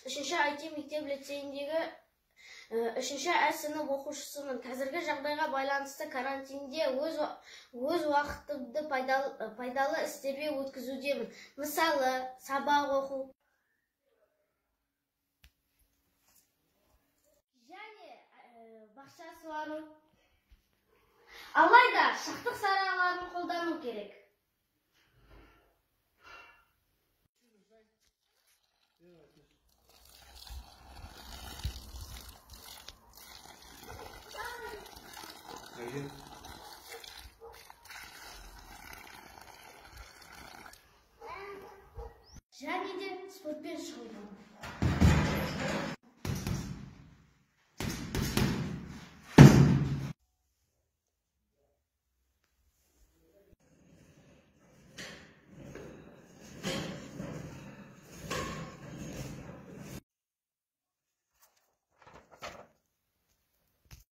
Үшінші IT мектеп лицейіндегі үшінші ә сынып оқушысымын. Қазіргі жағдайға байланысты карантинде өз уақытымды пайдалы істерге өткізудемін. Мысалы, сабақ оқу және бақша суару. Алайда сақтық шараларын қолдану керек.